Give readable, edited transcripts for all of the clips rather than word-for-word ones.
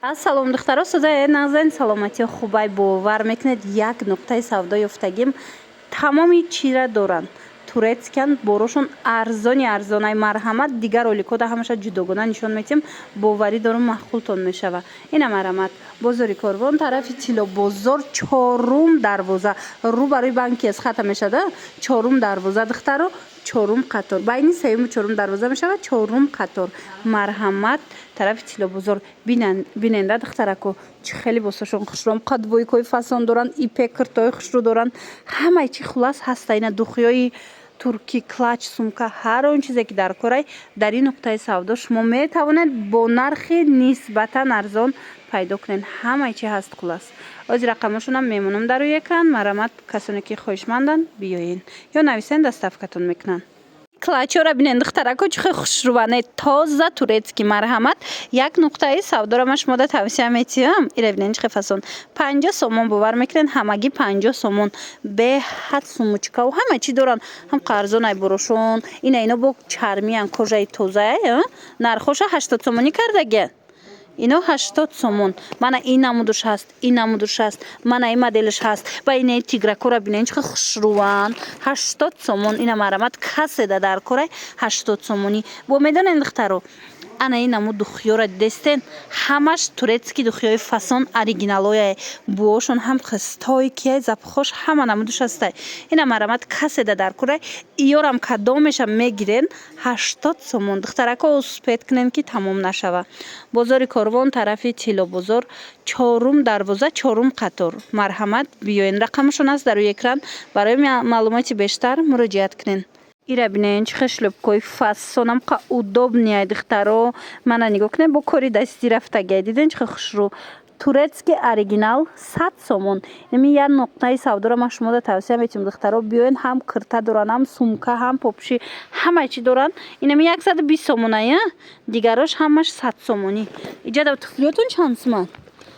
Ассалом, духтаро, созаи нағзен, саломатиё хубай. Бовар мекунед, як нуқтаи савдо ёфтагим, тамоми чира доранд, турецкий ян, борошон арзони арзонай. Марҳамат, дигар роликода ҳамаша ҷудогона нишон метиҳем. Боварӣ дорум, маъқултон мешава. Ина, марҳамат, бозори Корвон, тарафи Тиллобозор, чорум дарвоза, рӯ барои банки Эсхата мешада, чорум дарвоза, духтаро, чорум қатор, байни сеюму чорум дарвоза мешавад, чорум қатор. Марҳамат, тарафи Тиллобозор. Биненда, духтарако, чӣ хеле либосошон хушрӯ, қадвойкҳои фасон доранд, ипек киртои хушрӯ доранд, ҳамаи чи хулас ҳаста. Ина духиёи туркӣ, клатч, сумка, ҳар он чизе ки дар корай, дар ин нуқтаи савдо шумо метавонед бо нархи нисбатан арзон пайдо кунед. Ҳамаи чи ҳаст. Хулас, ози рақамошонам мемонам дар рӯи экран. Марҳамат, касоне ки хоҳишманданд, биёен ё нависен, доставка тон мекунанд. Клатч ора бинен, духтарако, чӣ хел хушрӯване, тоза турецкий. Марҳамат, як нуқтаи савдоро ман шумода тавсия метиҳам. Ира бинен, чӣ хел фасон, 50 сомон. Бовар мекунед, ҳамагӣ 50 сомон. Беҳад сумочка ву ҳама чӣ доранд, ҳам арзонай борошон. Ина, ино бо чармиян, кожа и тозаа. Нархоша 80 сомонӣ кардагия, ино 80 сомон. Мана ин намудуш ҳаст, ин намудуш ҳаст, мана ин моделаш ҳаст. Ва инаи тигракора бинен, чӣ хел хушрӯванд, 80 сомон. Ина, марҳамат, касе да дар корай, 80 сомонӣ. Бо медонед, духтаро, ана ин намуд духиёра дидестен, ҳамаш турецкий, духиёи фасон, оригинал ояе, буошон ҳам стойкий, запах ош, ҳама намудуш ҳастай. Ина, марҳамат, касе да дар корай, иёрам кадомеша мегирен, 80 сомон. Духтарако, успеть кунен, ки тамом нашава. Бозори Корвон, тарафи Тиллобозор, чорум дарвоза, чорум қатор. Марҳамат, биёен, рақамашон аст дар рӯи экран, барои маълумоти бештар муроҷиат кунен. Ира бинен, чӣ хел шлёпка ҳои фасонам, қа удобный ай, духтаро. Мана нигоҳ кунед, бо кори дастӣ рафтагиай. Диден, чӣ хел хушрӯ, турецкий оригинал, 100 сомон. Ами як нуқтаи савдоро ман шуморо тавсия метиҳам, духтаро, биёен. Ҳам кирта доранд, ҳам сумка, ҳам попши, ҳамаи чӣ доранд. Инами 120 сомонай, дигарош ҳамаш 100 сомонӣ. Иҷада туфлиётон чанд суман?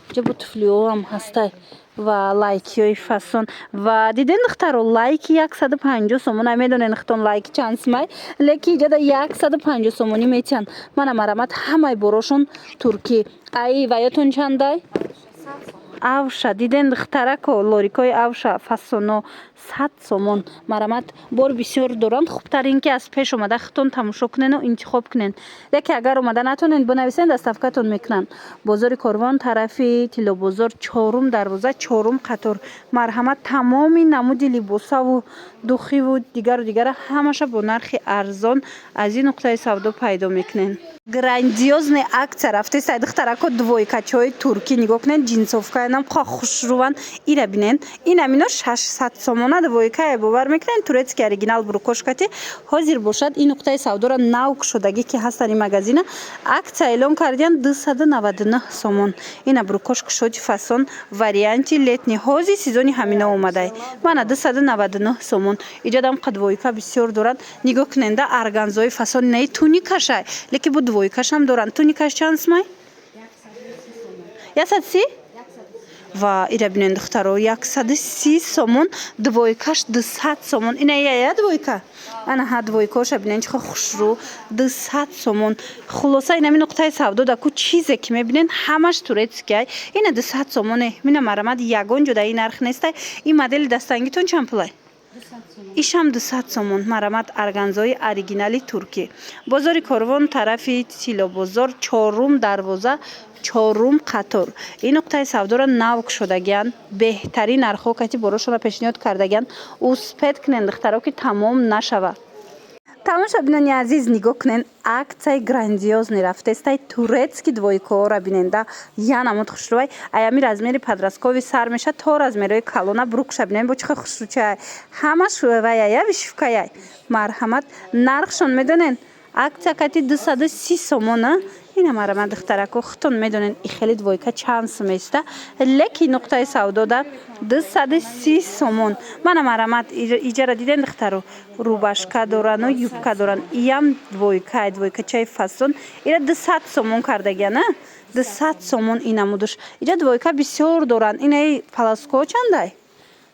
Иҷа бо туфлиҳоам ҳастай ва лайкиҳои фасон. Ва диден, духтаро, лайки 150 сомон. Медонед хитон лайки чанд сумай, леки иҷада 150 сомонӣ метиҳанд. Мана, марҳамат, ҳамаи борошон туркӣ. Ай ваётон чандай? Авша диден, духтарако, лорикҳои авша фасоно, 100 сомон. Марҳамат, бор бисёр доранд. Хубтар ин ки аз пеш омада худтон тамошо кунену интихоб кунен, яке агар омада натонед, бинависен, доставка тон мекунанд. Бозори Корвон, тарафи Тиллобозор, чорум дарвоза, чорум қатор. Марҳамат, тамоми намуди либосаву духиву дигару дигара ҳамаша бо нархи арзон аз ин нуқтаи савдо пайдо мекунед. Грандиозный акция рафтеста, духтарако. Двойка чиҳои туркӣ нигоҳ кунед, джинсовка янам ха хушрӯванд. Ира бинен, инамино 600 сомона двойка е. Бовар мекунед, турецкий оригинал, брюк ошкати. Ҳозир бошад, ин нуқтаи савдора нав кушодагӣ ки ҳастанд, ин магазина акция эълон кардиянд, 299 сомон. Ина брюк ош кушоди фасон, варианти летний, ҳозир сезони ҳамино омадай. Мана, 299 сомон. Иҷадам қа двойка бисёр доранд. Нигоҳ куненда, органзои фасон, инаи туникашай, лекин бо двойка шам доранд. Туникаш чанд сумай? 130. Ва ира бинен, духтаро, 130 сомон, двойка ш 200 сомон. Ина яя двойка, ана ҳа, двойка оша бинен, чӣ хел хушрӯ, 200 сомон. Хулоса, инами нуқтаи савдо да ку чизе ки мебинен, ҳамаш турецкий ай. Ина 200 сомоне. Мина, марҳамат, ягон ҷо дар ин нарх нестай. Ин модели дастангитон чанд пулай? Ишам 200 сомон. Марҳамат, органзои оригинали туркӣ. Бозори Корвон, тарафи Тиллобозор, чорум дарвоза, чорум қатор. Ин нуқтаи савдоро нав кушодагиянд, беҳтарин нархҳо кати борошонро пешниҳод кардагиянд. Успеть кунен, духтаро, ки тамом нашавад. Тамошобинони азиз, нигоҳ кунен, акция и грандиозный рафтестай. Турецкий двойка ҳоро биненда, я намуд хушрӯвай. Аями размери подростковый сар меша то размерҳои калона. Брюк ша бинен, бо чӣ хел хушрӯчай, ҳамаш ваяя, вышивка яй. Марҳамат, нархшон медонен, акция кати 230 сомона. Ина, марҳамат, духтарако, худтон медонен, и хели двойка чанд сум еста, лекин нуқтаи савдода 230 сомон. Мана, марҳамат, иҷара диден, духтаро, рубашка дорану юбка доран. Иям двойка, двойка чаи фасон. Ира 200 сомон кардагияна, 200 сомон ин намудуш. Иҷа двойка бисёр доранд. Инаи полоска ҳо чандай?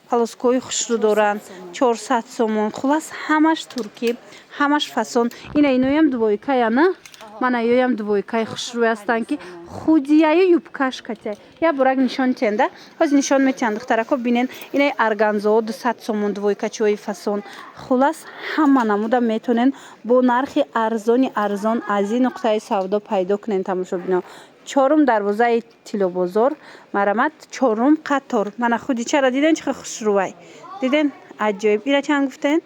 Полоска ҳои хушрӯ доранд, 400 сомон. Хулас, ҳамаш туркӣ, ҳамаш фасон. Ина иноям двойка яна. Мана, ёям двойкаи хушрӯй ҳастанд, ки худияю юбкаш катя. Я бурак нишон тиҳанда, ҳозир нишон метиҳанд. Духтарако, бинен, инаи органзоо 200 сомон, двойкачиҳои фасон. Хулас, ҳама намуда метонен бо нархи арзони арзон аз ин нуқтаи савдо пайдо кунен. Тамошобино, чорум дарвозаи Тиллобозор, марамат, чорум қатор. Мана, худичара диден, чӣ хушрӯвай, диден, аҷоиб. Ира чанд гуфтен?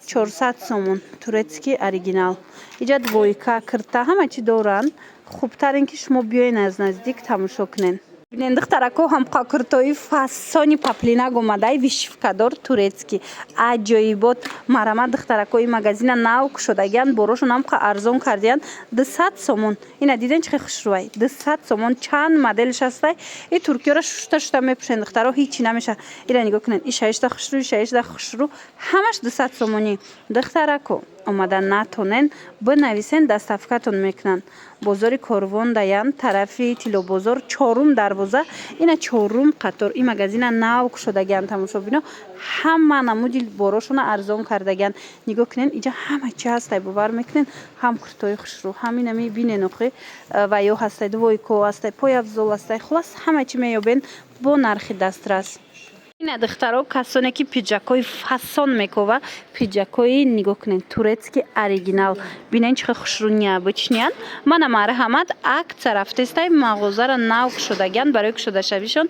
400 сомон, турецкий оригинал. Иҷа двойка, кирта, ҳама чӣ доранд. Хубтар ин ки шумо биёен, аз наздик тамошо кунен. Бинен, духтарако, ҳамқа куртои фасони поплинак омадай, вышивкадор, турецкий, аҷоибот. Марамат, духтарако, ин магазина нав кушодагиян, борошон ҳамқа арзон кардиян, 200 сомон. Ина диден, чӣ хушрӯвай, 200 сомон. Чанд моделш ҳастай. И туркиёра шушта шушта мепӯшен, духтаро, ҳичи намеша. Ира нигоҳ кунед, ишаишда хушрӯ, ишаишда хушрӯ, ҳамаш 200 сомонӣ. Духтарако, омада натонен, бинависен, доставкатон мекунанд. Бозори Корвон даян, тарафи Тиллобозор, чорум дарвоза, ина чорум қатор. Ин магазина нав кушодагиян. Тамошобино, ҳама намуди борошона арзон кардагиян. Нигоҳ кунен, иҷа ҳама чи ҳастай, бовар мекунен? Ҳам куртои хушрӯ, ҳам инами бинен, охи ва ё ҳастай, двойко ҳастай, пойафзол ҳастай. Хулас, ҳама чи меёбен бо нархи дастрас. Ина, духтаро, касоне ки пиджакҳои фасон мекова, пиджакҳои нигоҳ кунед, турецкий оригинал. Бинен, чӣ хушрӯ, необычныян. Мана, марҳамат, акция рафтестай, мағозаро нав кушодагиян, барои кушодашавишон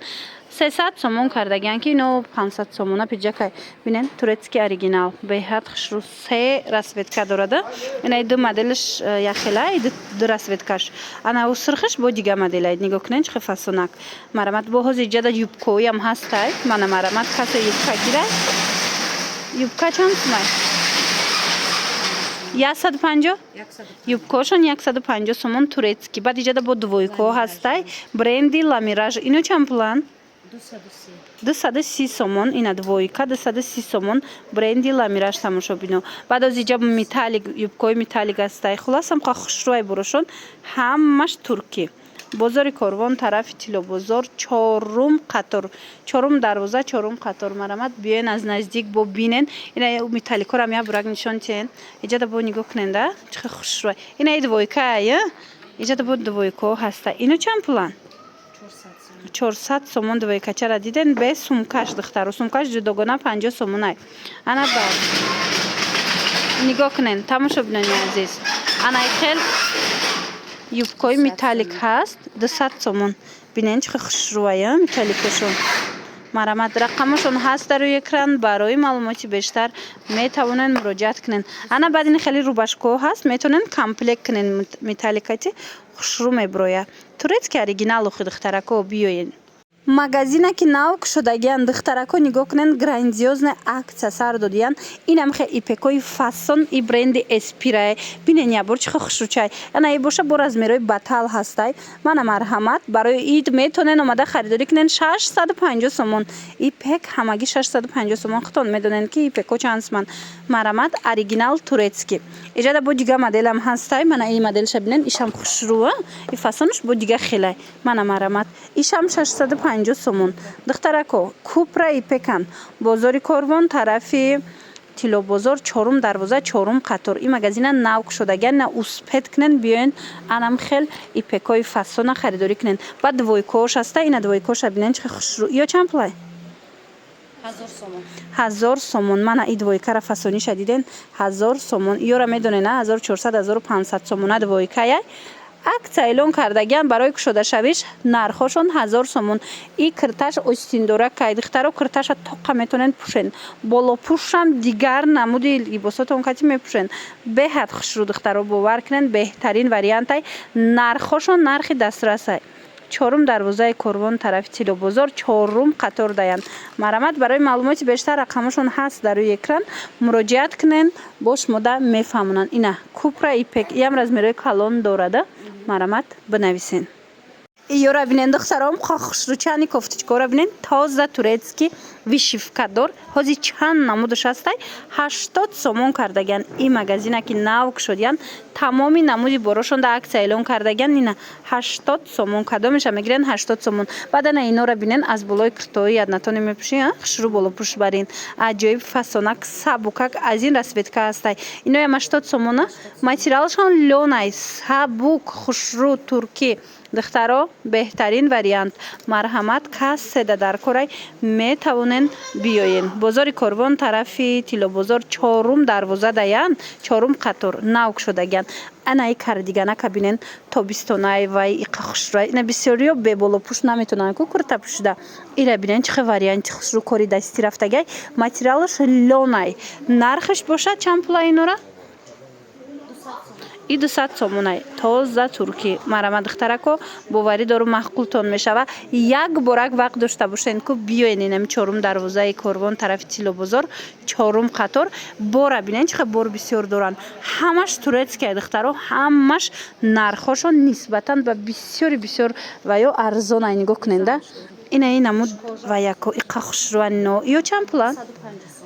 300 сомон кардагиян, ки ино 500 сомона пиджакай. Бинен, турецкий оригинал, беҳад хушрӯ, се расцветка дорада. Ина ду моделш яхела, ду расцветкаш. Ана у сирхаш бо дига моделай. Нигоҳ кунен, чӣ фасонак. Марамат, бо ҳозир иҷада юбкоям ҳастай. Мана, марамат, касе юбка гирай. Юбка чанд сумай? 150. Юбкошон 150 сомон, турецкий. Баъд иҷада бо двойко ҳастай, бренди Ламираж. Ино чанд пуланд? 230 сомон. Ина двойка 230 сомон, бренди Ламираж. Тамошобино, баъд аз иҷа металлик, юбкои металлик ҳастай. Хуласам, ха хушрӯай борошон, ҳамаш туркӣ. Бозори Корвон, тарафи Тиллобозор, чорум қатор, чорум дарвоза, чорум қатор. Марамат, биёен, аз наздик бо бинен. Ина металликорам як бурак нишон тиҳен. Иҷада бо нигоҳ куненда, чӣ хушрӯай. Ина и двойкая, иҷада бо двойко ҳаста. Ино чанд пуланд? 400 сомон двойкачара. Диден, бе сумкаш, духтару, сумкаш ҷудогона 50 сомонай. Ана, баъд нигоҳ кунен, тамошобинони азиз, анай хел юбкои металлик ҳаст, 200 сомон. Бинен, чӣ хушрӯая металликошон. Марамат, рақамошон ҳаст дар рӯи экран, барои маълумоти бештар метавонед муроҷиат кунед. Ана, баъд ин хеле рубашкаҳо ҳаст, метавонед комплект кунед, металликати хушрӯ мебирояд, турецкий оригинал. Охи, духтарако, биёед. Магазина ки нав кушодагиян, духтарако, нигоҳ кунед, грандиозная акция сар додиян. Инам хел ипекои фасон, и бренди Эспирае. Бинен, ябор чӣ хушрӯчай. Ана и боша, бо размерои батал ҳастай. Мана, марҳамат, барои ид метонен омада харидорӣ кунен. 650 сомон ипек, ҳамагӣ 650 сомон. Худтон медонед, ки ипеко чанд суман. Марҳамат, оригинал турецкий. Иҷада бо дига моделам ҳастай. Мана ин моделша бинен, ишам хушрӯа, и фасонаш бо дига хелай. Мана, марҳамат, ишам 650 сомон. Духтарако, купра ипекан. Бозори Корвон, тарафи Тиллобозор, чорум дарвоза, чорум қатор. Ин магазина нав кушодагиан, на успеть кунен, биёен, анам хел ипекои фасона харидорӣ кунен. Баъд двойкаош ҳаста. Ина двойкаоша бинен, чӣ хушрӯ. Ё чанд пулай? 1000 сомон. Мана, и двойкара фасониша диден, 1000 сомон. Ёра медонен, а 1400, 1500 сомона двойкая. Акция эълон кардагиан барои кушодашавиш, нархҳошон 1000 сомон. И кирташ остиндора кай, духтаро, кирташа тоқа метонен пӯшен, болопӯшам дигар намуди либосотон кати мепӯшен. Беҳад хушрӯ, духтаро, бовар кунен, беҳтарин вариантай. Нархҳошон нархи дастрасай. Чорум дарвозаи Корвон, тарафи Тиллобозор, чорум қатор даянд. Марҳамат, барои маълумоти бештар рақамошон ҳаст дар рӯи экран, муроҷиат кунен, бо шумода мефаҳмонанд. Ина купра ипек, иам размерои калон дорада. Марҳамат, бинависен. Иёра бинен, духтаром, хушрӯчани кофточкора бинен, тоза турецкий, вышивкадор. Ҳози чанд намудаш ҳастай, 80 сомон кардагиян. Ин магазина ки нав кушодиян, тамоми намуди борошонда акция эълон кардагиян. Ина 80 сомон, кадомеша мегирен, 80 сомон. Баъд ана инора бинен, аз болои куртои однотонный мепӯши, хушрӯ болопӯш барин, аҷоиб фасонак, сабукак. Аз ин расцветка ҳастай, иноям 80 сомона. Материалшон лёнай, сабук, хушрӯ, туркӣ. Духтаро, беҳтарин вариант. Марҳамат, каседа дар корай, метавонен биёен. Бозори Корвон, тарафи Тиллобозор, чорум дарвоза даян, чорум қатор, нав кушодагиян. Анаи кардиганака бинен, тобистонай вай иқа хушрӯ. Ина бисёриё беболопӯш наметонанд ку курта пӯшида. Ира бинен, чӣ хел варианти хушрӯ, кори дастӣ рафтагай, материалаш лёнай. Нархаш бошад чанд пула инора? И 200 сомонай, тоза туркӣ. Марама, духтарако, боварӣ дорум, маъқултон мешава. Як борак вақт дошта бошен ку, биёен инами чорум дарвозаи Корвон, тарафи Тиллобозор, чорум қатор. Бора бинен, чӣ хел бор бисёр доранд. Ҳамаш турецкия, духтаро, ҳамаш нархҳошон нисбатан ба бисёри бисёр ва ё арзонай. Нигоҳ куненда, ина ин намуд ва яко иқа хушрӯанино. Ё чанд пуланд?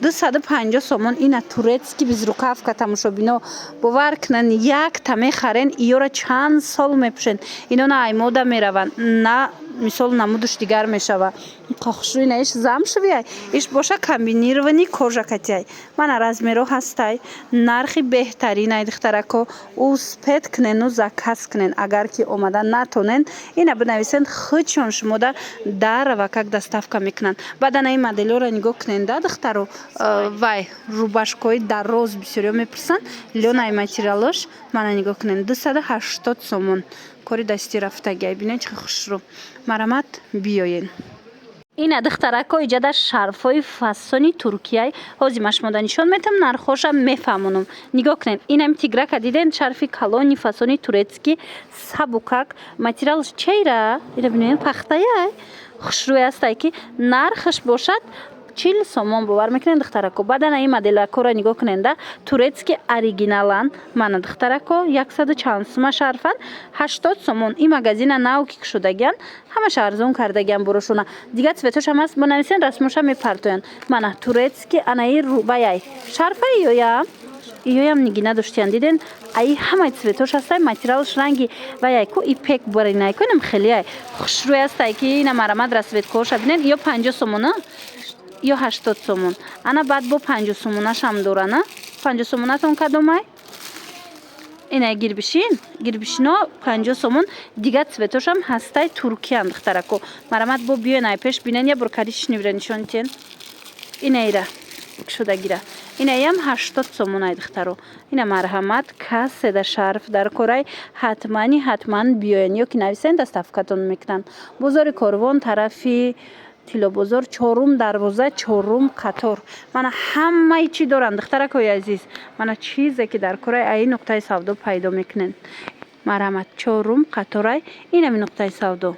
250 сомон. Ина турецкий безрукавка. Тамошобино, бовар кунанд, якта мехарен, иёра чанд сол мепӯшен. Ино на аймода мераванд, на мисол намудуш дигар мешава. Хушрӯ, ина иш замшевый, иш боша комбинированный кожа катяй. Мана размеро ҳастай, нархи беҳтаринай. Духтарако, успеть кунену заказ кунен. Агар ки омада натонен, ина бинависен, худшон шумода дар равакак доставка мекунанд. Баъд ана ин моделёро нигоҳ кунен да, духтаро. Вай рубашкои дароз бисёриё мепурсанд, лёнай материалош. Мана нигоҳ кунен, 280 сомон, кори дастӣ рафтагиай. Бинед, чӣ хушрӯ. Марамат, биёен. Ина, духтарако, иҷада шарфҳои фасони туркияй. Ҳозир ман шумода нишон метам, нархҳоша мефаҳмонам. Нигоҳ кунед, инами тиграка диден, шарфи калони фасони турецкий, сабукак, материалш чейра, ина бинед, пахтаяй, хушрӯй ҳастай, ки нархаш бошад 40 сомон. Бовар мекунед, духтарако? Баъд ана ин моделакоро нигоҳ кунед, турецкий, оригиналан. Мана, духтарако, яксаду чанд сума шарфан, 80 сомон. Ин магазина нав ки кушодагиян, ҳамаша арзон кардагиян борошона. Дигар цветошам ҳаст, бонависен, расмоша мепартоянд. Мана турецкий, анаи ваяй шарфа, иёя, иёям нигина доштиян, диден. Аи ҳамаи цветош ҳастай, материалш ранги ваяй ку ипек баринай ку, инам хелияй хушрӯй ҳастай, ки ина марамад расцветкоша бинед. Ё 50 сомона, ё 80 сомон. Ана баъд бо 50 сомонашам дорана. 50 сомонатон кадомай? Ина гирбишин, гирбишино 50 сомон. Дигар цветошам ҳастай, туркиян. Духтарако, марамат, бо биёен, ай пеш бинен, я бор коричневира нишон тиен. Инаира шудагира, инаям 80 сомонай. Духтаро, ина марҳамат, каседа шарф дар корай, ҳатмани ҳатман биёен ё ки нависен, доставкатон мекунанд. Бозори Корвон, тарафи Тиллобозор, чорум дарвоза, чорум қатор. Мана ҳамаи чӣ доранд, духтаракои азиз. Мана чизе ки дар кораи, аи нуқтаи савдо пайдо мекунед. Марҳамат, чорум қаторай, инами нуқтаи савдо.